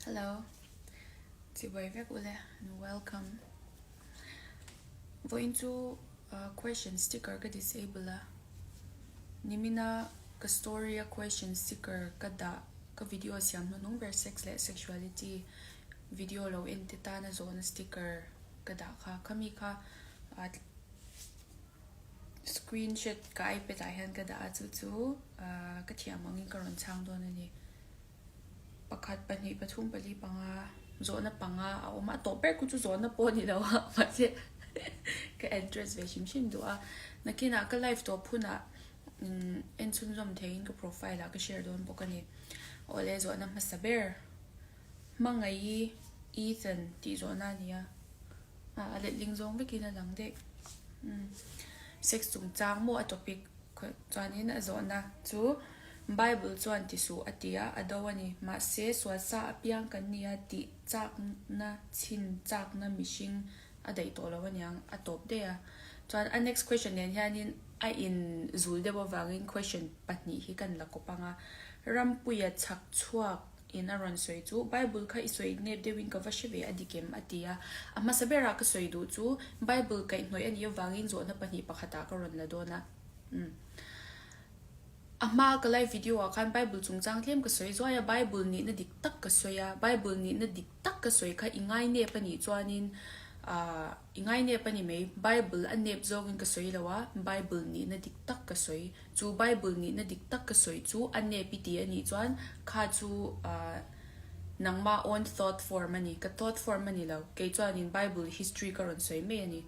Hello. Chibai vek ule and welcome. Vawiin chu question sticker ka disable a. Nimina ka story a question sticker ka dah ka video siam hnuhnung ber sex leh sexuality video lo en te tana zawhna sticker ka dah kha. Khami kha Screenshot ka iPad ah hian ka dah a chu chu ka thiam angin ka rawn chhang dawn a ni. Pakhat, pahnih, pathum, pali, panga zawhna panga a awm a, a tawp ber khu chu zawhna pawh a ni lo a mahse ka address ve hrim hrim duh a. Nakinah ka live tawp hunah en chhunzawm theihin ka profile ah ka share dawn bawk a ni. Awle zawhna hmasa ber Hmangaih Ethan tih zawhna a ni a. Ah a letling zawng vekin a lang daih. Umm sex chungchang maw a topic chuanin a zawhna chu Bible chuan ti suh a ti a, a do a ni. Mahse sual sa apiang kan nia tih chakna chhin chakna mihring a daih tawh lo aniang a tawp daih a. Chuan a next question nen hianin a in zul deuh avangin question pahnih hi kan la kawp ang a. Rampuia chhak chhuak In a rawn sawi chu, Bible kha i sawi nep deuhin ka va hre ve a dik em? a ti a. A hmasa berah ka sawi duh chu, Bible kaihhnawih a nih avangin zawhna pahnih pakhatah ka rawn la dawn a. Umm. A hmaa ka live video ah khan Bible chungchang tlem ka sawi zuai a, Bible nihna dik tak ka sawi a, Bible nihna dik tak ka sawi kha i ngai nep a nih chuanin ah i ngai nep a ni mai. Bible a nep zawngin ka sawi lo a, Bible nihna dik tak ka sawi. Chu Bible nihna dik tak ka sawi chu a nep i ti a nih chuan kha chu nangma own thought form a ni. Ka thought form a ni lo. Kei chuanin Bible history ka rawn sawi mai a ni.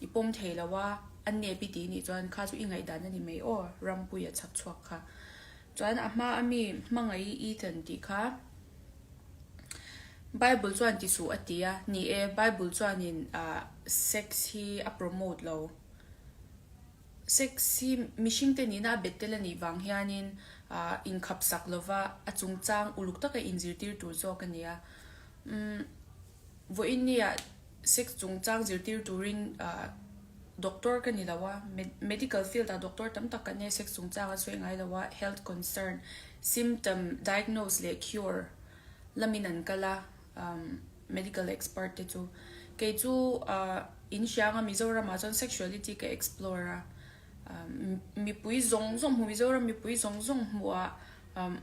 I pawm thei lo a, a nep i ti nih chuan kha chu i ngaihdan a ni mai aw, Rampuia chhak chhuak kha. Chuan a hma a mi hmangaih Ethan tih kha Bible chuan ti suh a ti a, ni e, Bible chuanin sex hi a promote lo. Sex hi mihringte nihna a bet tel a nih vang hianin inkhapsak lova a chungchang uluk taka inzirtir tur zawk a ni a. Umm vawiinnia sex chungchang zirtir turin doctor ka ni lo a, medical field ah doctor tam tak kan nei a, sex chungchang an sawi ngai lo a, health concern, symptom, diagnose leh cure lamin an kal a. Medical expert te chu kei chu in hriang a Mizoram ah chuan sexuality ka explore a mipui zawng zawng hmu Mizoram mipui zawng zawng hmuh ah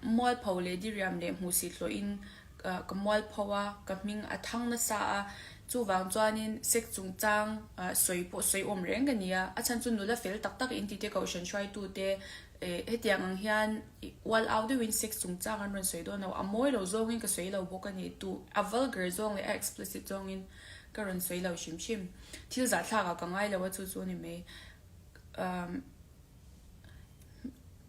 mualpho leh diriam leh hmuhsit hlawh in ka mualpho a ka hming a thang nasa a chuvang chuanin sex chungchang sawi pawh sawi awm reng ka ni a a chhan chu nula fel tak tak in tite kohhran hruaitu te Hetiang ang hian ual au deuhin sex chungchang an rawn sawi dawn lo, a mawi lo zawngin ka sawi lo bawk a ni. Tu a vulgar zawng leh a explicit zawngin ka rawn sawi lo hrim hrim. Thil zahthlak ah ka ngai lo a chu chu a ni mai.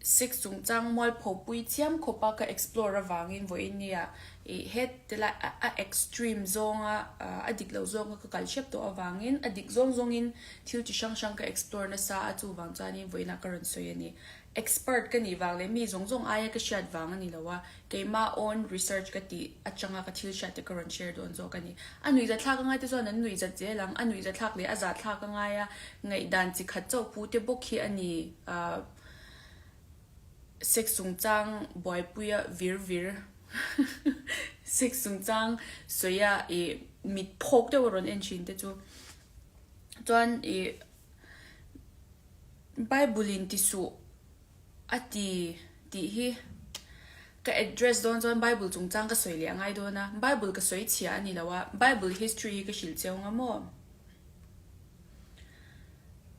Sex chungchang mualpho pui chiam khawp a ka explore avangin vawiin nia ih heti lai a extreme zawnga a dik lo zawnga ka kal hrep tawh avangin a dik zawng zawngin Thil chi hrang hrang ka explore nasa a, chuvang chuanin vawiinah ka rawn sawi a ni. Expert ka nih vang leh mi zawng zawng aia ka hriat vang a ni lo a, keimah own research ka tih atanga ka thil hriat te ka rawn share dawn zawk a ni. A nuihzatthlak a ngai te chuan an nuihzat zel ang, a nuihzatthlak leh a zahthlak a ngai a, ngaihdan chi khat chauh pu te bawk hi a ni. Sex chungchang buaipuia vir vir sex chungchang sawia ih mit phawk deuh a rawn en thin te chu. Chuan ih Bible in ti suh a ti tih hi ka address dawn chuan Bible chungchang ka sawi leh a ngai dawn a, Bible ka sawi chhia a ni lo a, Bible history hi ka hrilh cheu nga maw?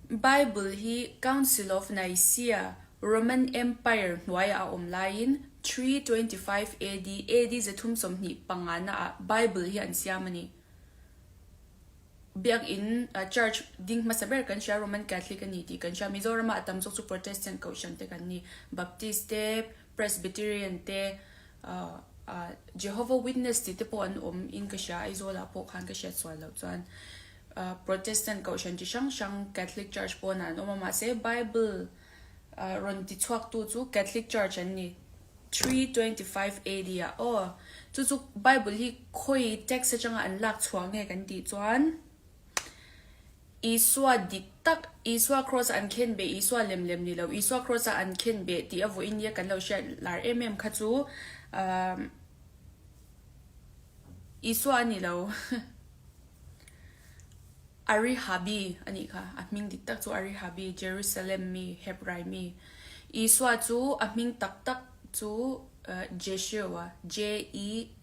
Bible hi Council of Nicaea, Roman Empire hnuaiah a awm laiin 325 AD, AD 325 naah Bible hi an siam a ni. Biakinn, Church, ding hmasa ber kan hria, Roman Catholic a ni tih kan hria. Mizoramah a tam zawk chu Protestant kohhran te kan ni. Baptist te, Presbyterian te, Jehovah Witness tih te pawh an awm in ka hria, Aizawlah pawh khan ka hriat sual loh chuan. Protestant kohhran chi hrang hrang Catholic Church pawnah an awm a, mahse Bible rawn ti chhuaktu chu Catholic Church an ni. 325 AD ah aw. Chu chu Bible hi khawi text atanga an lak chhuah nge kan tih chuan Isua dik tak, Isua cross a an khen beh, Isua lem lem ni lo, Isua cross a an khen beh tih a vawiin nia kan lo hriat lar em em kha chu umm. Isua a ni lo. Arihabi a nih kha. A hming dik tak chu Arihabi, Jerusalem mi, Hebrai mi. Isua chu a hming tak tak chu Jeshua, J-E-S-H-E-U-A,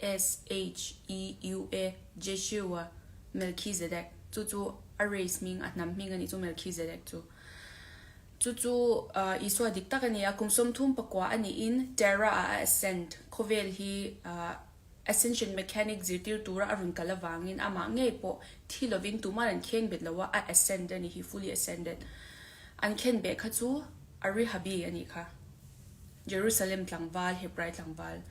Jeshua Melchizedek. Chu chu a race hming, a hnam hming a nih chu Melchizedek chu. Chu chu Isua dik tak a ni a, kum 34 a niin Terra ah a ascend, khawvel hi ascension mechanic zirtir tura a rawn kal avangin amah ngei pawh thi lovin tuman an khen bet lo a, a ascend a ni hi, fully ascended. An khen beh kha chu Arihabi a nih kha, Jerusalem tlangval, Hebrai tlangval.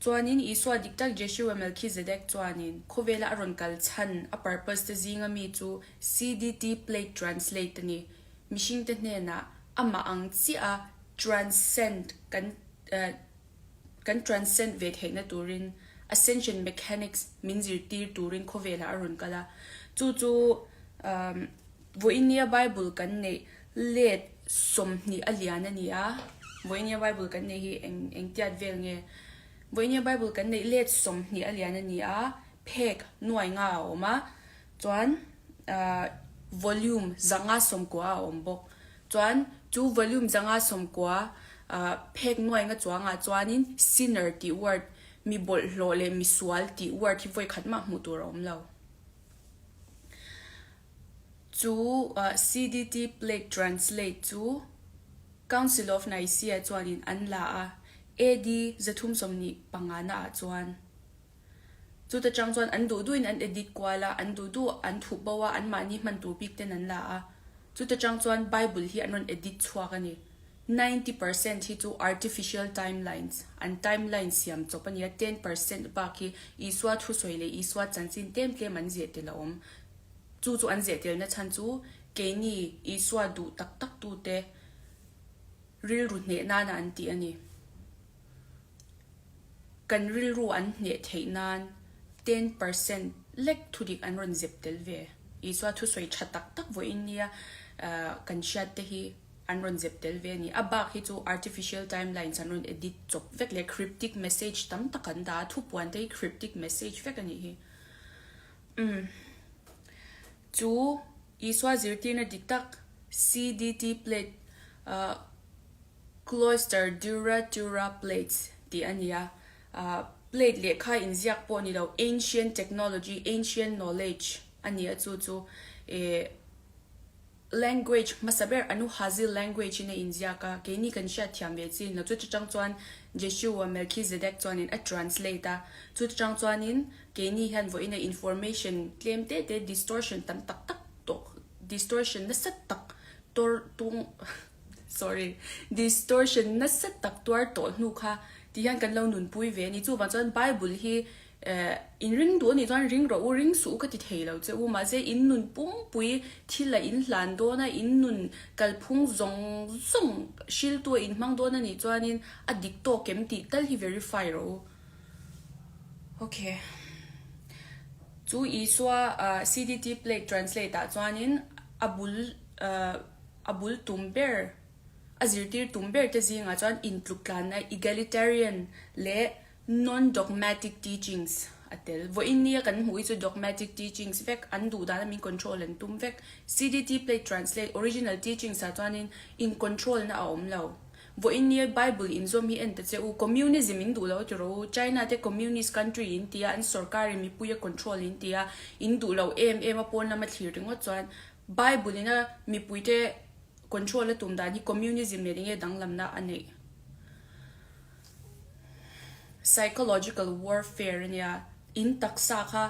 Chuanin Isua dik tak Jeshua Melchizedek chuanin khawvela a rawn kal chhan a purpose te zinga mi chu CDT plate translate a ni. Mihringte hnenah amah ang chiah a transcend kan kan transcend ve theihna turin ascension mechanics min zirtir turin khawvelah a rawn kal a. Chu chu Vawiinia Bible kan neih let 20 a lian a ni a, Vawiinia Bible kan neih hi eng eng tiat vel nge? Vawiinia Bible kan neih let 20 a lian a ni a, phek nuai nga a awm a, chuan ahh volume 190 a awm bawk. Chuan chu volume 190 ahh phek nuai nga chuangah chuanin sinner tih word, mi bawlhhlawh leh mi sual tih word hi vawikhat mah hmuh tur a awm lo. Chu CDT Plate Translate chu Council of Nicaea chuanin an la a, AD 325 naah chuan. Chuta chang chuan an duh duhin an edit kual a, an duh duh an thup bo a, anmahni hman tur bik ten an la a. Chuta chang chuan Bible hi an rawn edit chhuak a ni. 90 percent hi chu artificial timelines, an timeline siam chawp a ni a, 10 percent bak hi Isua thusawi leh Isua chanchin tlem tlem an zeh tel a awm. Chu chu an zeh telna chhan chu keini Isua duh tak tak tute rilru hneh nana an tih a ni. Kan rilru an hneh theih nan 10 percent lek thudik an rawn zep tel ve. Isua thusawi tha tak tak vawiin nia kan hriat te hi an rawn zep tel ve a ni. A bak hi chu artificial timelines an rawn edit chawp vek leh cryptic message tam tak an dah a, thupuan te hi cryptic message vek a nih hi. Umm. Chu Isua zirtirna dik tak CDT plate ah Cloister Dura Tura Plates tih a ni a. Ah plate lehkha inziak pawh ni lo ancient technology, ancient knowledge a ni a chu chu eh Language hmasa ber Anuhazi language in a inziak a, keini kan hriat thiam ve chin lo. Chuti chang chuan Jeshua Melchizedek chuanin a translate a, chuti chang chuanin keini hian vawiin a information tlem te te distortion tam tak tak tawh distortion nasa tak tor tung sorry distortion nasa tak tuar tawh hnu kha ti hian kan lo nunpui ve a ni. Chuvang chuan Bible hi Eh, in ring duh anih chuan ring rawh u, ring suh u ka ti thei lo che u, mahse in nun pumpui thil a in hlan dawn a, in nun kalphung zawng zawng hriltu a in hmang dawn anih chuanin a dik tawk em tih tal hi verify rawh u. Ok. Chu Isua CDT plate translate ah chuanin a bul a bul tum ber, a zirtir tum ber te zingah chuan intluktlanna, egalitarian, leh Non-dogmatic teachings a tel. Vawiin nia kan hmuh hi chu dogmatic teachings vek, an duh dana min control an tum vek. CDT plate translate, original teachings ah chuanin in control na a awm lo. Vawiin nia Bible inzawm hi en ta che u, communism in duh lo ti rawh u, China te communist country in tia, an sorkar in mipui a control in tia, in duh lo em em a pawn lama thlir ringawt chuan Bible ina mipui te control a tum dan hi communism nen enge danglamna a neih. Psychological warfare a nia, in taksa kha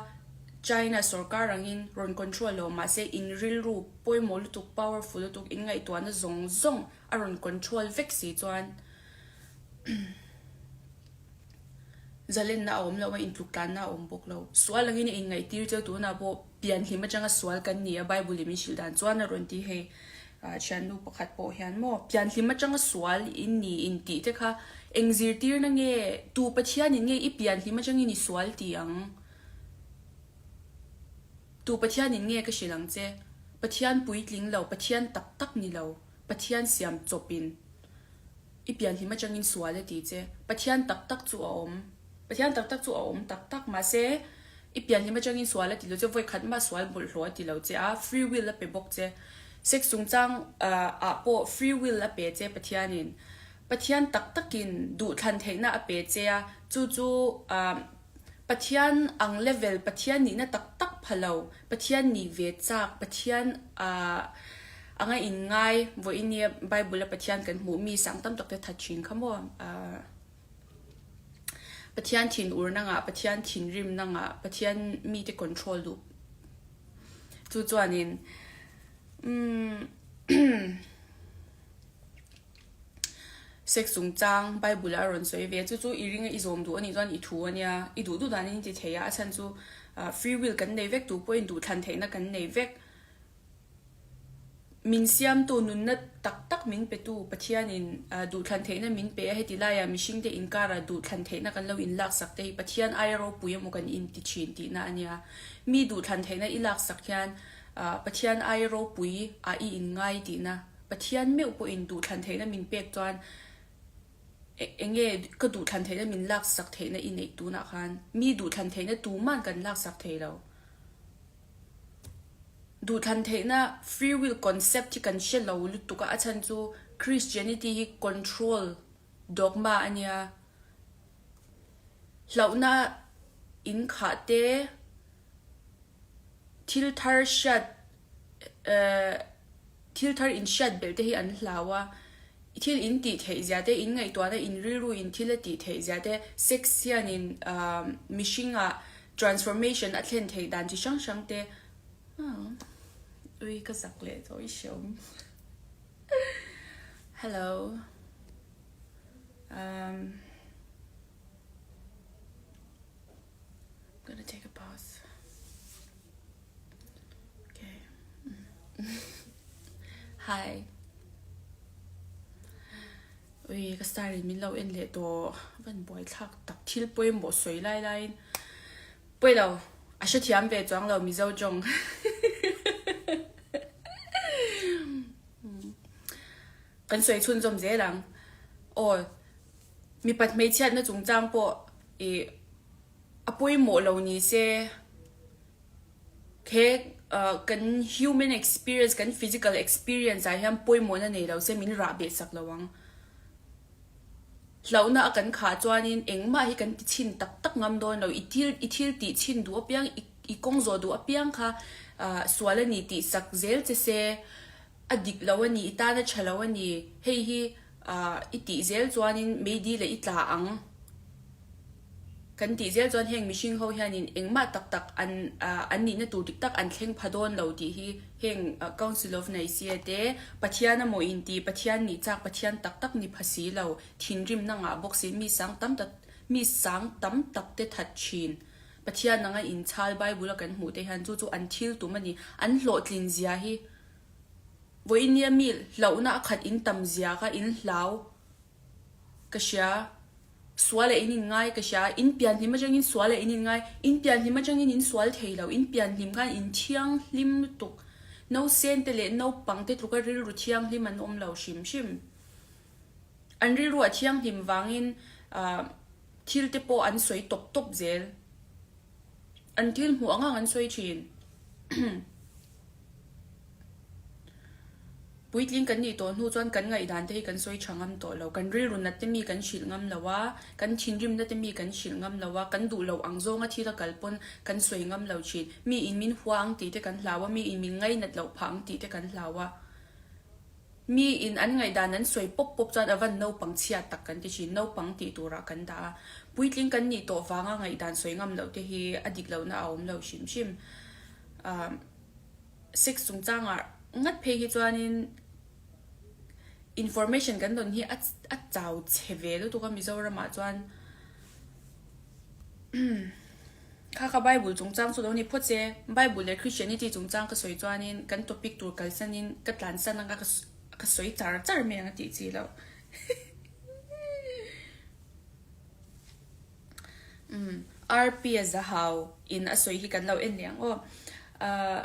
China sorkar angin rawn control lo mahse in rilru pawimawh lutuk, powerful lutuk, in ngaihtuahna zawng zawng a rawn control vek si chuan zalenna a awm lo a, intluktlanna a awm bawk lo. Sual angin a inngaihtir cheu tunah pawh pianhlim atanga sual kan ni a, Bible in min hrilh dan chuan a rawn ti hei. Thiannu pakhat pawh hian maw pianhlim atanga sual in ni in tih te kha eng zirtirna nge tu Pathianin nge i pianhlim atangin i sual ti ang? Tu Pathianin nge ka hrilh ang che? Pathian puitling lo, Pathian tak tak ni lo, Pathian siam chawpin i pianhlim atangin sual a ti che. Pathian tak tak chu a awm. Pathian tak tak chu a awm tak tak mahse i pianhlim atangin sual a ti lo che, vawi khat mah sual bawlhhlawh a ti lo che a, free will a pe bawk che. Sex chungchang ah pawh free will a pe che Pathianin. Pathian tak takin duhthlan theihna a pe che a, chu chu Pathian ang level, Pathian nihna tak tak pha lo, Pathian nih ve chak, Pathian anga inngai vawiin nia Bible a Pathian kan hmuh mi sang tam tak te that thin kha maw. Pathian thinur na ngah, Pathian thinrim na ngah, Pathian mite control duh chu chuanin umm sex chungchang Bible a rawn sawi ve a, chu chu i ringa i zawm duh anih chuan i thu ania, i duh duh danin i ti thei a, a chhan chu free will kan nei vek, tu pawhin duhthlan theihna kan nei vek. Min siamtu nunna tak tak min petu Pathianin duhthlan theihna min pe a, heti laiah mihringte inkarah duhthlan theihna kan lo inlaksak te hi Pathian aia ropui emaw kan inti thin tihna a nia. Mi duhthlan theihna i laksak hian Pathian aia ropui ah i inngai tihna. Pathian meuh pawhin duhthlan theihna min pek chuan enge ka duhthlan theihna min laksak theihna i neih tunah khan mi duhthlan theihna tuman kan laksak thei lo. Duhthlan theihna free will concept hi kan hre lo lutuk a, a chhan chu Christianity hi control dogma a nia. Hlauhna in khah te, thil thar hriat eh thil thar in hriat belh te hi an hlau a, thil in tih theih zia te, in ngaihtuahna in rilru in thil a tih theih zia te, sex hianin mihring ah Transformation a thlen theih dan chi hrang hrang te ui ka zak leh tawh i hreawm hello um gonna take a pause okay hi Ui ka star in min lo en leh tawh van buai thlak tak thil pawimawh sawi lai laiin pawi lo a hrethiam ve chuang lo Mizo tawng kan sawi chhunzawm zel ang aw mipat hmeichhiatna chungchang pawh ih a pawimawh lo ni se. He kan human experience, kan physical experience ah hian pawimawhna nei lo se min rah beh sak lo ang. Hlauhna a kan khah chuanin engmah hi kan ti chhin tak tak ngam dawn lo. I thil i thil tih chhin duh apiang, i kawng zawh duh apiang kha sual a ni tih sak zel che se, a dik lo a ni, i tan a tha lo a ni, hei hi i tih zel chuanin meidi leh i tla ang. Kan tih zel chuan heng mihring ho hianin engmah tak tak an an nihna tur dik tak an thleng pha dawn lo tih hi heng Council of Nicaea te Pathian amaw inti Pathian nih chak Pathian tak tak ni pha si lo thinrimna ngah bawk si mi sang tam tak mi sang tam tak te that thin Pathian anga inchhal Bible a kan hmuh te hian chu chu an thil tum a ni an hlawhtlin zia hi vawiin nia mi hlauhna a khat in tam zia kha in hlau Ka hria. Sual a in in ngai ka hria. In pianhlim atangin sual a in in ngai. In pianhlim atangin in sual thei lo. In pianhlim khan in thianghlim lutuk. Nausen te leh naupang te tluka rilru thianghlim an awm lo hrim hrim. An rilru a thianghlim vangin thil te pawh an sawi tawp tawp zel. An thil hmuh ang ang an sawi thin. Puitling kan nih tawh hnu chuan kan ngaihdan te hi kan sawi tha ngam tawh lo. Kan rilru nat te mi kan hrilh ngam lo a, kan thinrimna te mi kan hrilh ngam lo a, kan duh loh ang zawnga thil a kal pawn kan sawi ngam lo thin. Mi in min hua ang tih te kan hlau a, mi in min ngainat loh phah ang tih te kan hlau a. Mi in an ngaihdan an sawi pawp pawp chuan a van naupang chhia tak kan ti thin, naupang tih turah kan dah a. Puitling kan nih tawh vanga ngaihdan sawi ngam loh te hi a dik lohna a awm lo hrim hrim. Ahh. Sex chungchangah ngat phei hi chuanin information kan dawn hi a chau chhe ve lutuk a Mizoramah chuan kha kha Bible chungchang chu lo ni phawt se Bible leh Christianity chungchang ka sawi chuanin kan topic tur kalsanin ka tlansan anga ka sawi char char mai ang a tih chi loh. Umm RP a zahau in a sawi hi kan lo en leh ang aw. Ahh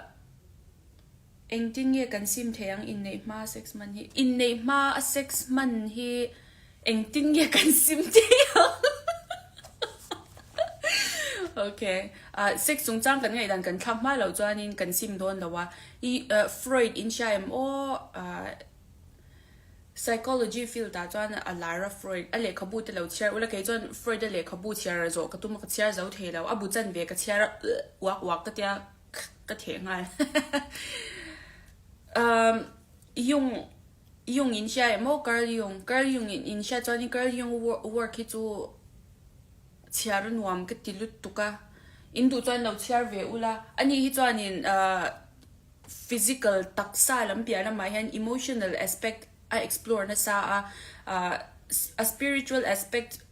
engtin nge kan sim thei ang inneih hma sex hman hi? Inneih hma a sex hman hi engtin nge kan sim thei ang? Ok. Sex chungchang kan ngaihdan kan thlak hma loh chuanin kan sim dawn lo a. I Freud in hria em aw? Psychology field ah chuan a lar a Freud a lehkhabu te lo chhiar ula kei chuan Freud a lehkhabu chhiar a zawh ka tum a ka chhiar zo thei lo. A bu chan ve ka chhiar a uak uak ka tia ka theh nghal. Jung Jung in hria em aw Carl Jung Carl Jung in hria chuanin Carl Jung work hi chu chhiar a nuam ka ti lutuk a, in duh chuan lo chhiar ve ula, ani hi chuanin ahh physical taksa lam piah lamah hian emotional aspect a explore nasa a, ahh a spiritual aspect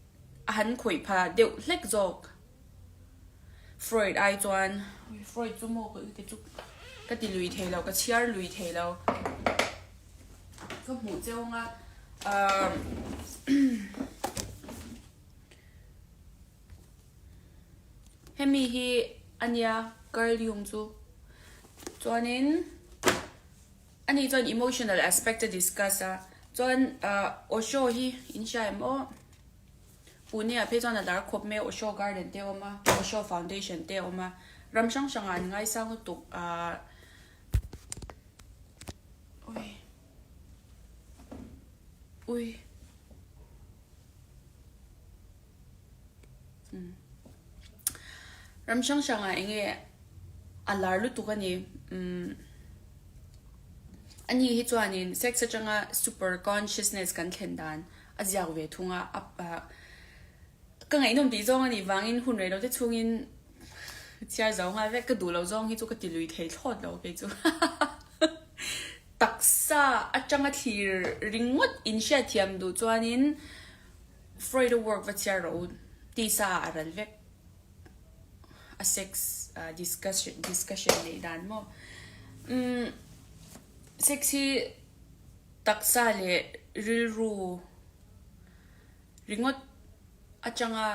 a han khawih pha deuh hlek zawk Freud ai chuan Freud chu maw ka chu ka ti lui thei lo ka chhiar lui thei lo ka hmuh cheu anga ahh. Hemi hi a nia Carl Jung chu. Chuanin ani chuan emotional aspect a discuss a. Chuan Osho hi in hria em aw? Pune ah phei chuan a lar khawp mai a, Osho garden te a awm a, Osho foundation te a awm a. Ram hrang hrangah an ngaisang lutuk ah. Ui. Ui. Ram hrang hrangah eng nge a lar lutuk a ni. Umm ani hi chuanin sex atanga super consciousness kan thlen dan a ziak ve thung a, ka ngaihnawm tih zawng a nih vangin hun rei lo te chhungin chhiar zo nghal vek ka duh lo zawng hi chu ka ti lui thei thlawt lo kei chu. Taksa atanga thlir ringawt in hriatthiam duh chuanin Freud-a work va chhiar rawh u tisa ah a ral vek a sex discussion discussion neih dan maw. Umm sex hi taksa leh rilru ringawt atanga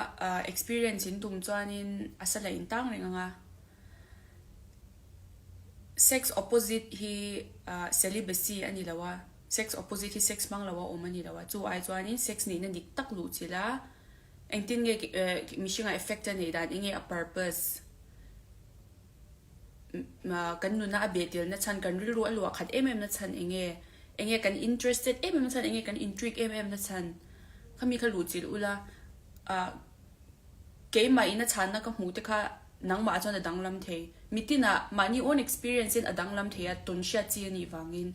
experience in tum chuanin a sa la intang reng ang a. Sex opposite hi celibacy a ni lo a, sex opposite hi sex hmang lo a awm a ni lo a, chu ai chuanin sex nihna dik tak luh chilh a, engtin nge mihringah effect a neih dan, enge a purpose, kan nuna a behtilna chhan, kan rilru a luah khat em em na chhan enge, enge kan interested em em na chhan, enge kan intrigue em em na chhan, khami kha luh chilh ula. Keimah in a chhanna ka hmuh te kha nangmah chuan a danglam thei. Mitinah mahni own experience in a danglam thei a, tawn hriat chi a nih vangin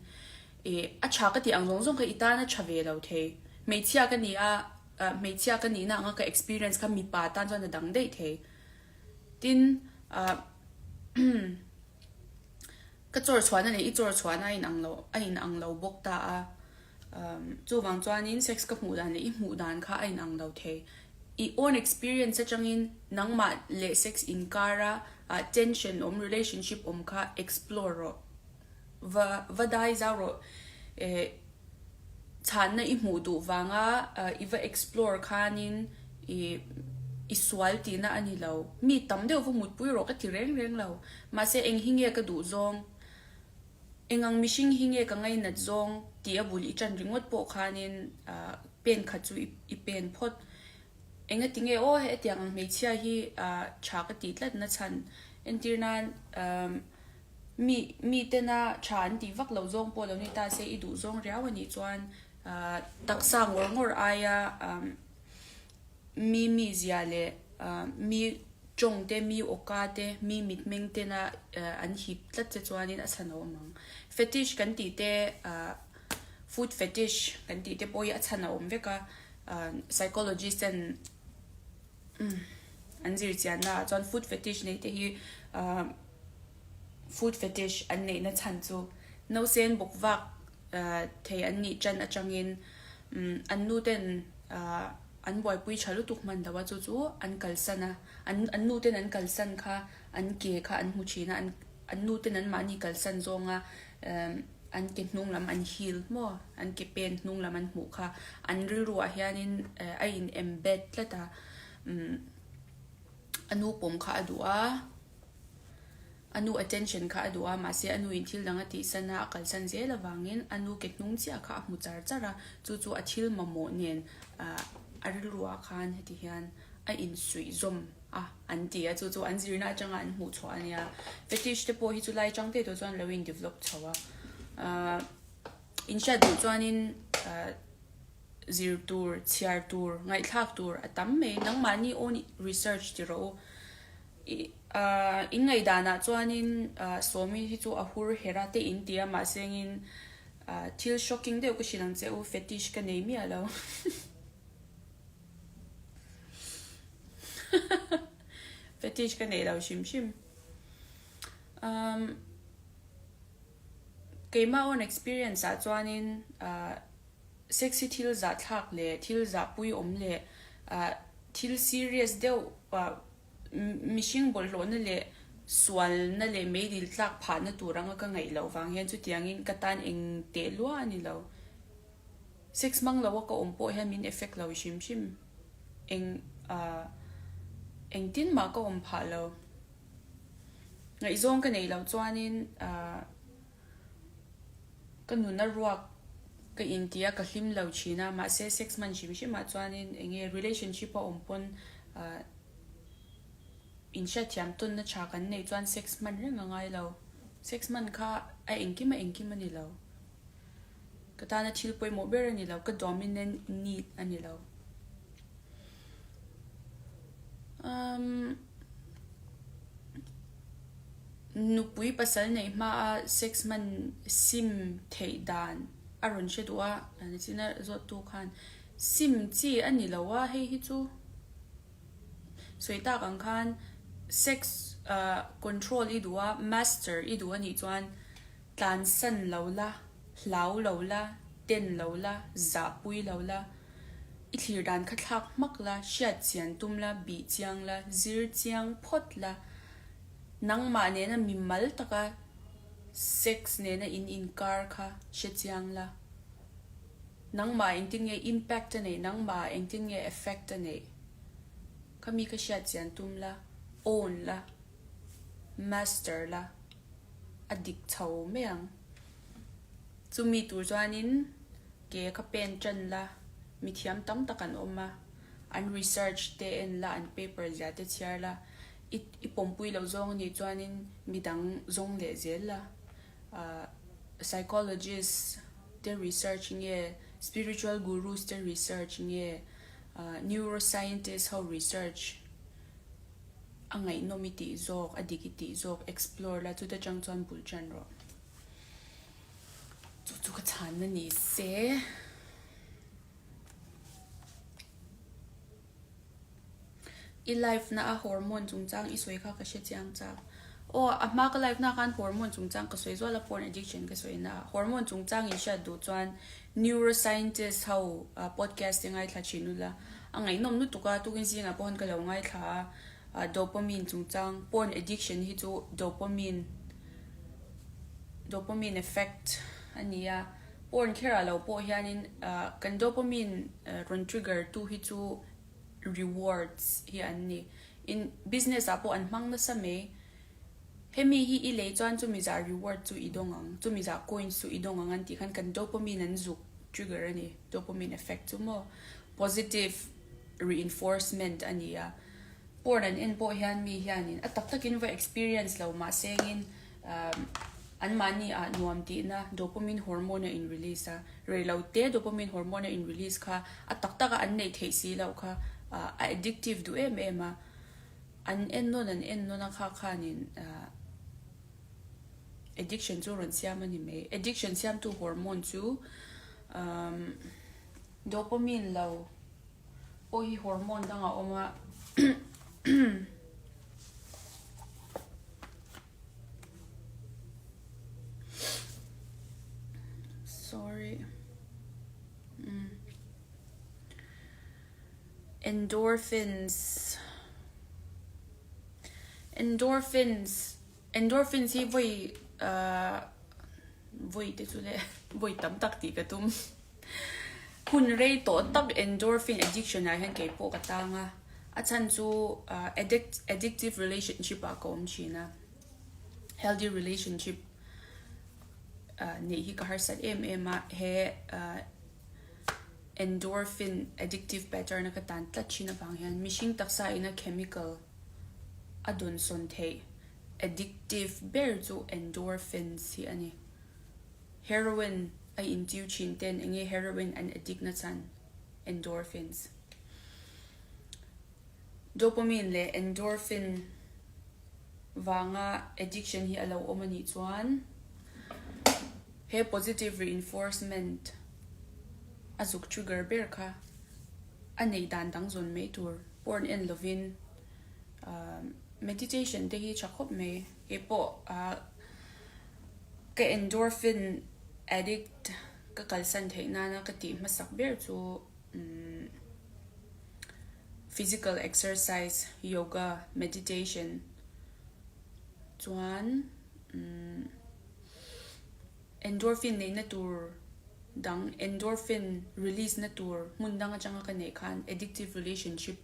eh a tha ka tih ang zawng zawng kha i tan a tha ve lo thei. Hmeichhia ka ni a, hmeichhia ka nihna anga ka experience kha mipa tan chuan a dang daih thei. Tin, ah ka chawr chhuahna leh i chawr chhuahna a inang lo a inang lo bawk ta a. Chuvang chuanin sex ka hmuh dan leh i hmuh dan kha a inang lo thei. I own experience atangin nangmah leh sex inkara tension awm, relationship awm kha explore rawh. Va va dai zau rawh. Chhanna i hmuh duh vanga i va explore khanin i i sual tihna a ni lo. Mi tam deuh va mutpui rawh ka ti reng reng lo. Mahse eng hi nge ka duh zawng? Engang mihring hi nge ka ngainat zawng tih a bul i ṭan ringawt pawh khanin pen khat chu i pen phawt. Engati nge aw hetiang ang hmeichhia hi ṭha ka tih tlat na chhan entir nan mi mi tena ṭha an tih vak loh zawng pawh lo ni ta se i duh zawng riau a nih chuan taksa ngawr ngawr aia Mi mizia leh mi tawng te, mi awka te, mi mitmeng tena an hip tlat che chuanin a chhan a awm ang. Fetish kan tih te, food fetish kan tih te pawh hi a chhan a awm vek a, psychologist ten an zir chianna ah chuan food fetish neih te hi food fetish an neihna chhan chu nausen bawk vak thei an nih tan atangin an nu ten an buaipui tha lutuk hman lo a chu chu an kalsan a an an nu ten an kalsan kha an ke kha an hmu thin a an an nu ten an mahni kalsan zawnga an ke hnung lam an heel maw an ke pen hnung lam an hmuh kha an rilru ah hianin a in embed tlat a a nu pawm kha a duh a. A nu attention kha a duh a, mahse a nu in thil dang a tihsan a, a kalsan zel avangin a nu ke hnung chiah kha a hmu char char a, chu chu a thil mamawh nen a rilruah khan heti hian a insuih zawm. a an ti a, chu chu an zirna atanga an hmuh chhuah a nia. Fetish te pawh hi chu lai chang te tawh chuan lo in develop chho a. Ahh in hriat duh chuanin ahh zir tur, chhiar tur, ngaihthlak tur a tam mai. Nangmahni own research ti rawh u. I ahh in ngaihdanah chuanin ahh Sawmi hi chu a hur her a te in ti a mahse engin ahh thil shocking deuh ka hrilh ang che u fetish ka nei miah lo. Fetish ka neih lo hrim hrim. Um, keima own experience ah chuanin uh, sexy thil zah thlak leh thil zah pui awm leh uh, thil serious deuh uh, mihring bawlhhlawhna leh sualna leh meidil tlak phahna tur anga ka ngaih loh vang hian chutiangin ka tan eng teh lua a ni lo. Sex hmang lo a ka awm pawh hian min effect lo hrim hrim. Eng ah engtin mah ka awm phah lo. Ngaihzawng ka neih loh chuanin ah ka nuna ruak ka inti a ka hlim lo thin a mahse sex hman hrim hrim ah chuanin eng nge relationship a awm pawn ah inhriatthiam tawnna tha kan neih chuan sex hman reng a ngai lo. Sex hman kha a engkim a engkim a ni lo. Ka tana thil pawimawh ber a ni lo, ka dominant need a ni lo. Um, nupui pasal neih hmaa sex hman sim theih dan a rawn hre duh a, nichin a zawttu khan sim chi a ni lo a, hei hi chu sawi tak ang khan sex control i duh a, master i duh a nih chuan Tlansan lo la, hlau lo la, ten lo la, zahpui lo la, i thlir dan kha thlak hmak la, hriat chian tum la, bih chiang la, zir chiang phawt la, nangmah nena mimal taka sex nena in inkar kha hre chiang la, nangmah engtin nge impact a neih, nangmah engtin nge effect a neih kha mi kha hriat chian tum la, own la, master la. a dik chho mai ang. Chumi tur chuanin ke kha pen tan la, mithiam tam tak an awm a, an research te en la, an paper zia te chhiar la, i i pawmpui loh zawng anih chuanin midang zawng leh zel la, ah psychologist te research nge, spiritual gurus te research nge, ah neuroscientist ho research. A ngaihnawm i tih zawk, a dik i tih zawk, explore la, chuta chang chuan bul tan rawh. Chu chu ka chhanna ni se. I live na a hormone chungchang i sawi kha ka hre chiang chak. Aw, a hma ka live na khan hormone chungchang ka sawi zual a, porn addiction ka sawi na a. Hormone chungchang in hriat duh chuan neuroscientist ho podcast te ngaithla thin ula, A ngaihnawm lutuk a, tukin zingah pawh han ka lo ngaithla a, dopamine chungchang, porn addiction hi chu dopamine, dopamine effect a ni a, porn kherah lo pawh hianin kan dopamine rawn trigger tu hi chu rewards hi an ni. In business ah pawh an hmang nasa mai. Hemi hi i lei chuan chumi zah reward chu i dawng ang, chumi zah coins chu i dawng ang an tih khan kan dopamine an zuk trigger a ni, dopamine effect chu maw positive reinforcement a ni a. Porn an en pawh hian mi hianin a tak takin va experience lo mah sengin anmahni ah nuam tihna dopamine hormone a in release a, reilo te dopamine hormone a in release kha a tak taka an neih theih si loh kha a addictive duh em em a. An en nawn an en nawn a kha khanin addiction chu rawn siam a ni mai. Addiction siamtu hormone chu dopamine lo pawh hi hormone dang a awm a. Sorry. Endorphins Endorphins Endorphins hi vawi ahh vawi te chu le vawi tam tak tih ka tum. Hun rei tawh tak endorphin addiction ah hian kei pawh ka tang a, a chhan chu ahh addict addictive relationship ah ka awm thin a, healthy relationship ahh neih hi ka harsat em em a, he ahh. Endorphin addictive pattern a ka tan tlat thin avang hian mihring taksa ina chemical. A dawnsawn theih addictive ber chu endorphins hi a ni. Heroin a intiu thin ten enge heroin an addict na chhan? Endorphins. Dopamine leh endorphin vanga addiction hi a lo awm a nih chuan he positive reinforcement a zuk trigger ber kha a neih dan dang zawn mai tur porn en lovin meditation te hi tha khawp mai. Keipawh ka endorphin addict ka kalsan theih nana ka tih hmasak ber chu physical exercise, yoga, meditation chuan endorphin neihna tur dang endorphin release na tur hmun dang atanga ka neih khan addictive relationship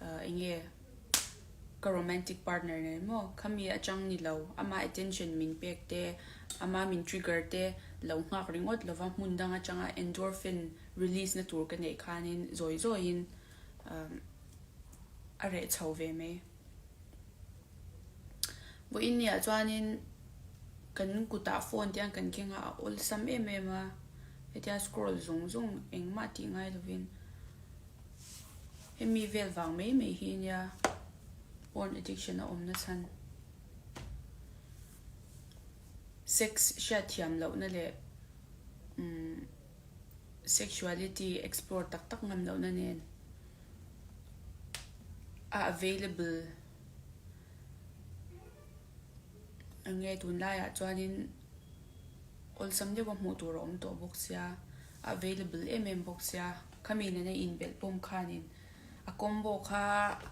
eng nge ka romantic partner nen maw khami atang ni lo ama attention min pek te ama min trigger te lo nghak ringawt lova hmun dang atanga endorphin release na tur ka neih khanin zawi zawiin a reh chho ve mai. Vawiin ni ah chuanin kan kutah phone te hian kan keng a a awlsam em em a hetia scroll zung zung engmah tih ngai lovin hemi vel vang mai mai hi nia porn addiction a awm nachhan sex hriatthiam lohna leh umm sexuality explore tak tak ngam lohna nen a available enge tunlaiah chuanin awlsam deuha hmuh tur a awm tawh bawk sia a available em em bawk sia khami nena inbelh pawm khanin a combo kha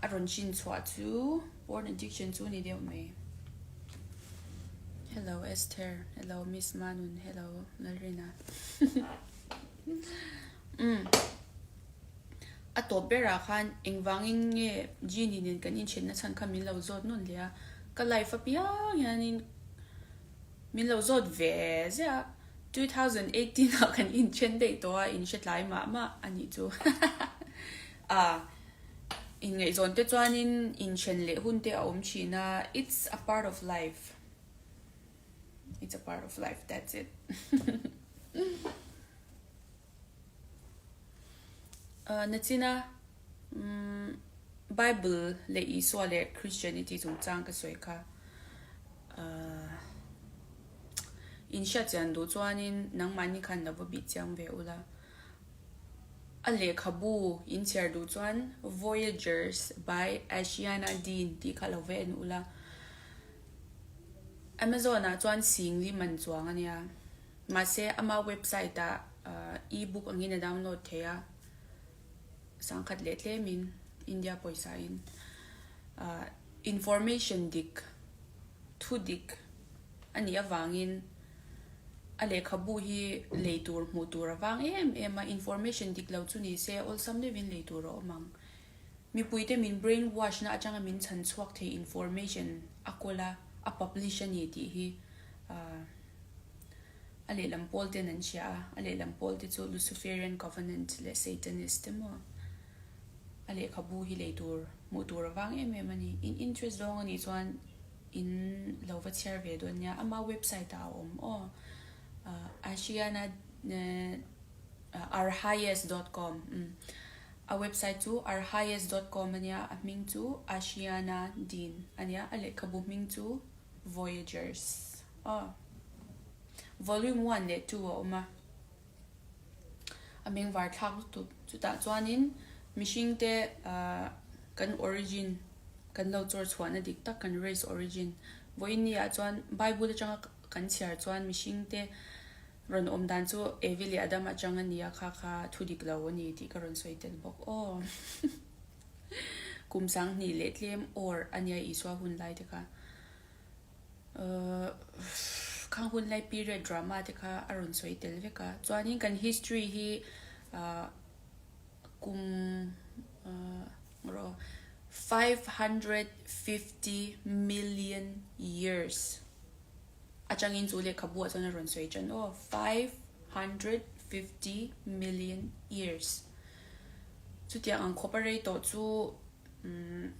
a rawn hrin chhuah chu porn addiction chu a ni deuh mai. Hello Esther, hello Miss Manun, hello Lalrina. Umm a tawp berah khan engvangin nge Genie nen kan inthenna chhan kha min lo zawt nawn leh a, ka life apiang hianin min lo zawt ve ziah a, 2018 ah kan inthen daih tawh a, in hre tlai mah mah a nih chu. A inngaihzawn te chuanin inthen leh hun te a awm thin a, it's a part of life. It's a part of life, that's it. Nachina Bible leh Isua leh Christianity chungchang ka sawi kha in hriatchian duh chuanin nangmahni khan lo va bih chiang ve ula. A lehkhabu in chhiar duh chuan Voyagers by Asiana Dean tih kha lo va en ula. Amazon ah chuan singli man chuang a nia. Mahse ama website ah e-book angin a download thei a, sangkhat leh tlemin India pawisa in information dik, thu dik a nih avangin a lehkhabu hi lei tur hmuh tur a vang em em a, information dik lo chu ni se awlsam deuhin lei tur a awm ang. Mipuite min brain wash na atanga min chhan chhuak thei information a kawl a, a publish a ni tih hi a lehlam pawl ten an hria a, a lehlam pawl te chu Luciferian Covenant leh Satanist te maw a lehkhabu hi lei tur hmuh tur a vang em em a ni. In interest zawng a nih chuan in lo va chhiar ve dawn nia, ama website ah a awm aw, Ashiana Arhayes dot com A website chu arhayes dot com a nia, a hming chu Ashiana Dean a nia, a lehkhabu hming chu Voyagers aw. Volume one leh two a awm a, a hming var thlak lutuk. Chutah chuanin mihringte kan origin, kan lo chawr chhuahna dik tak kan race origin. Vawiin ni ah chuan Bible atanga kan chhiar chuan mihringte Rawn awm dan chu Evi leh Adam atang a nia kha kha thu dik lo a ni tih ka rawn sawi tel bawk aw. Kum sanghnih leh tlem awr a nia Isua hun lai te kha. Khang hun lai period drama te kha a rawn sawi tel vek a. Chuanin kan history hi kum rawh 550 million years. Atangin chu lehkhabu ah chuan a rawn sawi tan aw, 550 million years. Chutiang ang khawp a rei tawh chu umm.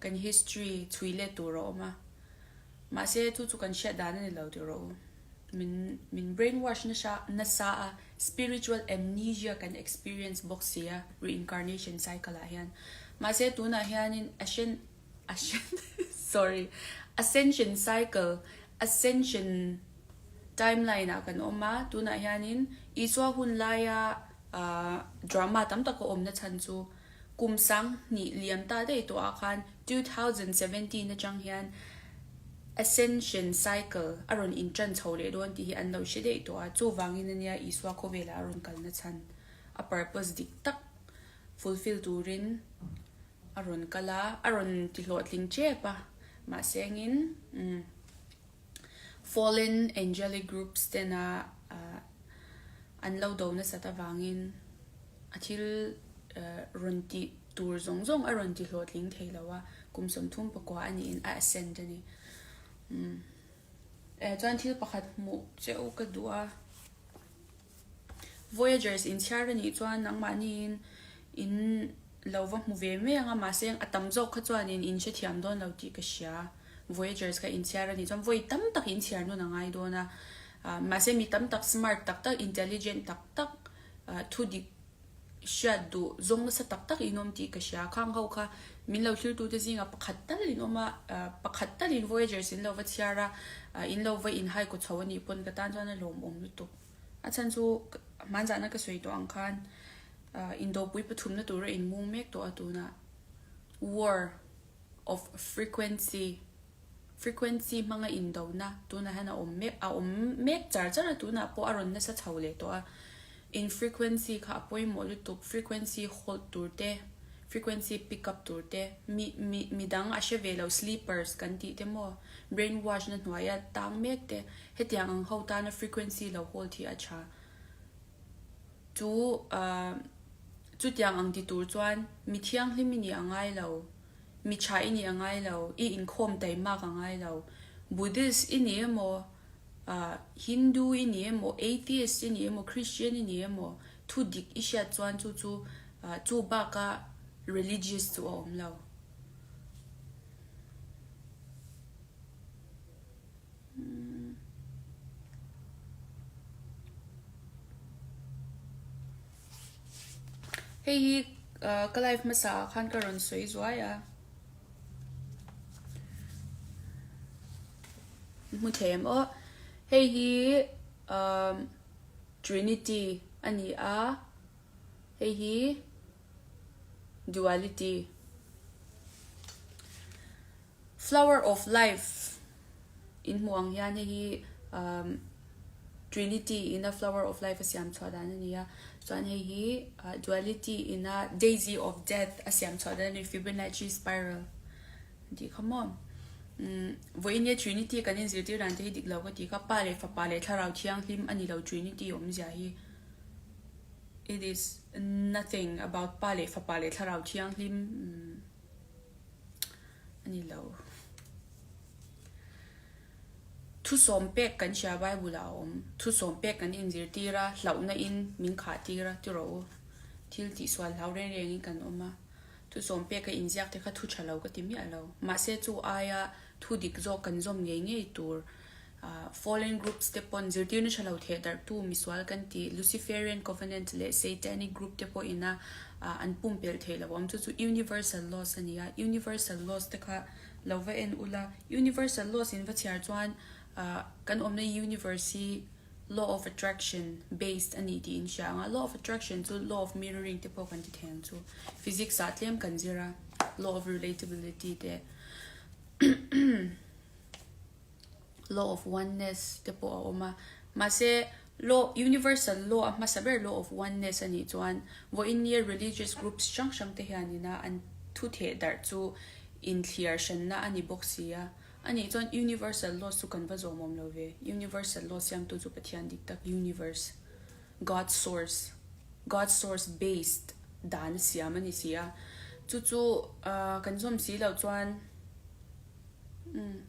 Kan history chhui let tur a awm a. Mahse chu chu kan hriat dan a ni lo tih rawh u. Min min brainwash nasa nasa a, spiritual amnesia kan experience bawk si a reincarnation cycle ah hian. Mahse tunah hianin ashen ashen sorry ascension cycle ascension timeline ah kan awm a, tunah hianin Isua hun laia ah drama tam tak a awmna chhan chu Kum 2000 liam ta daih tawh ah khan 2017 atang hian Ascension Cycle a rawn intan chho leh dawn tih hi an lo hre daih tawh a, chuvangin ania Isua khawvelah a rawn kalna chhan a purpose dik tak fulfill turin a rawn kal a, a rawn ti hlawhtling tep a, mahse engin umm fallen angelic groups tena an lo do nasat avangin a thil rawn tih tur zawng zawng a rawn ti hlawhtling thei lo a, kum 34 a niin a ascend a ni. Umm eh chuan thil pakhat hmuh che u ka duh a, Voyagers inchhiar a nih chuan nangmahniin in lo va hmu ve mai ang a, mahse a tam zawk kha chuanin in hrethiam dawn lo tih ka hria. Voyagers kha inchhiar a nih chuan vawi tam tak inchhiar nun a ngai dawn a, mahse mi tam tak smart tak tak intelligent tak tak thu dik hriat duh zawng nasa tak tak in awm tih ka hria. Khang ho kha min lo thlirtute zingah pakhat tal in awm a, pakhat talin Voyagers in lo va chhiar a, in lo va inhai kaw chho a nih pawn ka tan chuan a lawmawm lutuk. A chhan chu hmanzahna ka sawi tawh ang khan indopui pathumna tura inmung mek tawh a tunah war of frequency frequency hmanga indona tunah hian a awm mek a awm mek char char a tunah pawh a rawn nasa chho leh tawh a in frequency kha a pawimawh lutuk frequency hold tur te frequency pick up tur te mi mi midang a hre ve lo sleepers kan tih te maw brain wash na hnuaia tang mek te hetiang ang ho tana frequency lo hold hi a tha chu ah chutiang ang ti tur chuan mi thianghlim i nih a ngai lo. Mi tha i nih a ngai lo, i inkhawm taimak a ngai lo. Buddhist i ni emaw, Hindu i ni emaw, Atheist i ni emaw, Christian i ni emaw, thu dik i hriat chuan chu chu chu baka religious chu a awm lo. Hei hi ka live hmasa ah khan ka rawn sawi zuai a. Hmu thei em aw. Hei hi Trinity a ni a. Hei hi Duality. Flower of Life in hmuh ang hian hei hi umm Trinity in a Flower of Life a siam chhuah dan a ni a, chuan hei hi Duality in a Daisy of Death a siam chhuah dan a ni, Fibonacci spiral an tih kha maw. Umm vawiin nia Trinity kan inzirtir dan te hi dik lo ka tih kha, Pa leh Fapa leh Thlarau Thianghlim a ni lo Trinity awmzia hi. It is nothing about Pa leh Fapa leh Thlarau Thianghlim umm. A ni lo. Thusawm pek kan hria Bible ah a awm. Thusawm pek kan inzirtir a, hlauhna in min khah tir a, ti rawh u. Thil tihsual hlau reng reng in kan awm a. Thusawm pek a inziak te kha thu tha lo ka ti miah lo. Mahse chu aia thu dik zawk kan zawm ngei ngei tur Fallen groups te pawn zirtirna tha lo theh darhtu misual kan tih Luciferian Covenant leh Satanic group te pawh ina an pumpelh theih loh awm chu chu Universal Laws a ni a, Universal Laws te kha lo va en ula, Universal Laws in va chhiar chuan kan awmna universe hi Law of Attraction based a ni tih in hria ang a, Law of Attraction chu Law of Mirroring te pawh kan ti thei ang chu, Physics ah tlem kan zir a, Law of Relatability te. Law of Oneness te pawh a awm a. Mahse, law, universal law a hmasa ber law of oneness a nih chuan vawiin nia religious groups hrang hrang te hianina an thu theh darh chu inthliar hranna a ni bawk si a. A nih chuan universal laws chu kan va zawm awm lo ve. Universal law siamtu chu Pathian dik tak universe, God source, God source based dan a siam a ni si a. Chu chu kan zawm si loh chuan. Umm.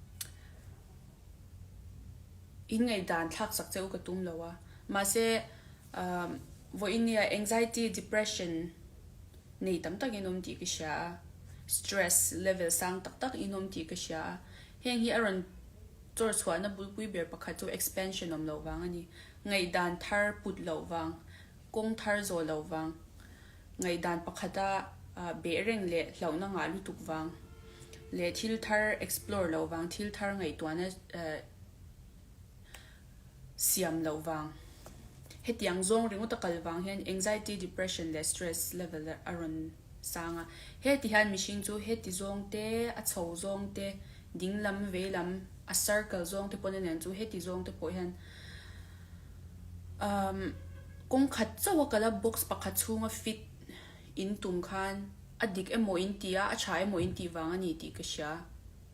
In ngaihdan thlak sak che u ka tum lo a. Mahse, umm, vawiin nia anxiety, depression nei tam takin awm tih ka hria a. stress level sang tak tak in awm tih ka hria a. Heng hi a rawn chawr chhuahna bulpui ber pakhat chu expansion awm loh vang a ni. Ngaihdan thar put loh vang, kawng thar zawh loh vang, ngaihdan pakhata beh reng leh hlauhna ngah lutuk vang leh thil thar explore loh vang, thil thar ngaihtuahna siam loh vang. Hetiang zawng ringawt a kal vang hian anxiety, depression leh stress level a rawn sang a. Heti hian mihring chu heti zawng te, a chho zawng te, ding lam, vei lam, a circle zawng te pawn a nen chu heti zawng te pawh hian umm kawng khat chauh a kal a, box pakhat chhunga fit in tum khan a dik emaw in ti a, a tha emaw in tih vang a ni tih ka hria.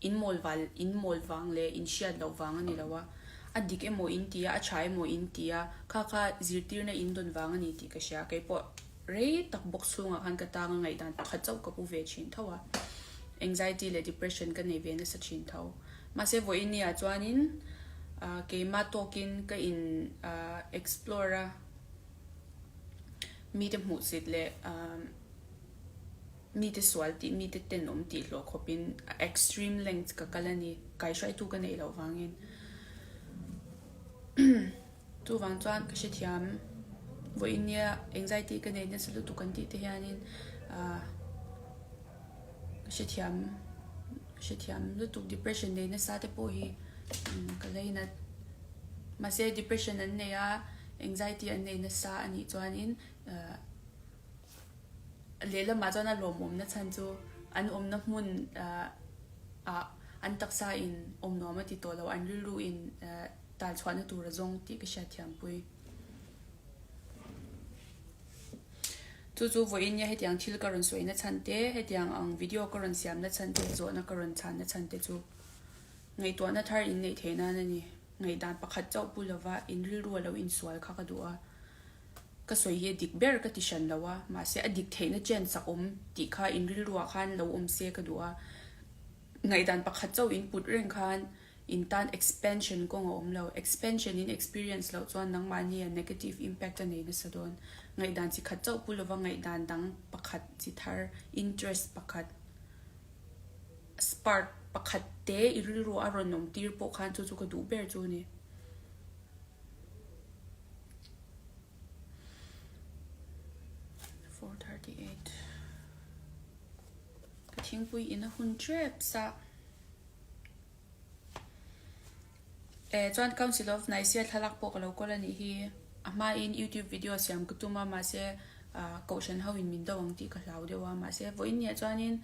In mawl val, in mawl vang leh in hriat loh vang a ni lo a, a dik emaw in ti a, a tha emaw in ti a, kha kha zirtirna in dawn vang a ni tih ka hria. Kei pawh rei tak bawk chhungah khan ka tang a ngaihdan pakhat chauh ka pu ve thin tho a, anxiety leh depression ka nei ve nasa thin tho. Mahse vawiin ni ah chuanin keimah tawkin ka in explore a, mite hmuhsit leh Mite sual tih, mite tenawm tih hlawh khawpin extreme length ka kal a ni, kaihhruaitu ka neih loh vangin. Chuvang chuan ka hrethiam, vawiin nia anxiety ka nei nasa lutuk an tih te hianin ah ka hrethiam, ka hrethiam lutuk depression nei nasa te pawh hi ka lainat. Mahse depression an nei a, anxiety an nei nasa a nih chuanin ah. Lehlamah chuan a lawmawmna chhan chu an awmna hmun ah an taksa in awm nuam a ti tawh lo, an rilru in tal chhuahna tur a zawng tih ka hriatthiampui. Chu chu vawiin nia hetiang thil ka rawn sawina chhan te, hetiang ang video ka rawn siamna chhan te, zawhna ka rawn chhanna chhan te chu ngaihtuahna thar in neih theih nan a ni. Ngaihdan pakhat chauh pu lova in rilru a lo insual kha ka duh a. Ka sawi hi a dik ber ka ti hran lo a, mahse a dik theihna chance a awm tih kha in rilruah khan lo awm se ka duh a. Ngaihdan pakhat chauh in put reng khan in tan expansion kawng a awm lo. Expansion in experience loh chuan nangmahni a negative impact a nei nasa dawn. Ngaihdan chi khat chauh pu lova ngaihdan dang pakhat chi thar, interest pakhat, spark pakhat te i rilruah a rawn awm tir pawh khan chu chu ka duh ber chu a ni. Ka thingpui in a hun tep sa. Eh chuan Council of Nicaea thlalak pawh ka lo kawl a nih hi. A hmain YouTube video siam ka tum a mahse ah kohhran ho in min do ang tih ka hlau deuh a mahse vawiin nia chuanin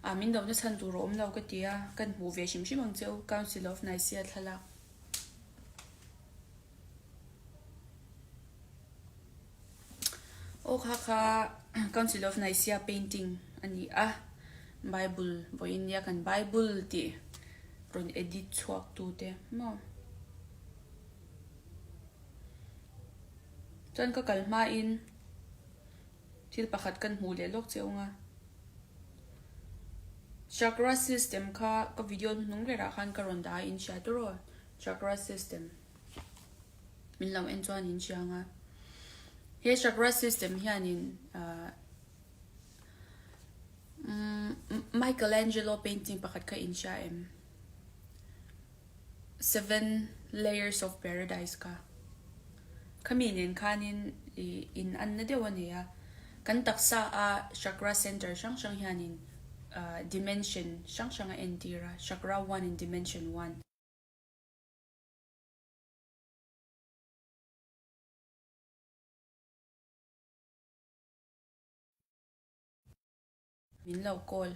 ah min do na chhan tur a awm lo ka ti a kan hmuh ve hrim hrim ang cheu Council of Nicaea thlalak. Aw kha kha Council of Nicaea painting a ni a, Bible vawiin nia kan Bible tih rawn edit chhuak tu te maw. Chuan ka kal hmain thil pakhat kan hmuh leh lawk che ung a. Chakra system kha ka video hnuhnung berah khan ka rawn dah a inhria tawrh aw. Chakra system min lo en chuan in chiang a. He chakra system hianin uh, Michelangelo painting pakhat kha in hria em? Seven Layers of Paradise kha. Khami nen khanin i in an na deuh a nei a. Kan taksa a chakra center hrang hrang hianin uh, dimension hrang hrang a entir a. Chakra 1 in dimension 1. Min lo call.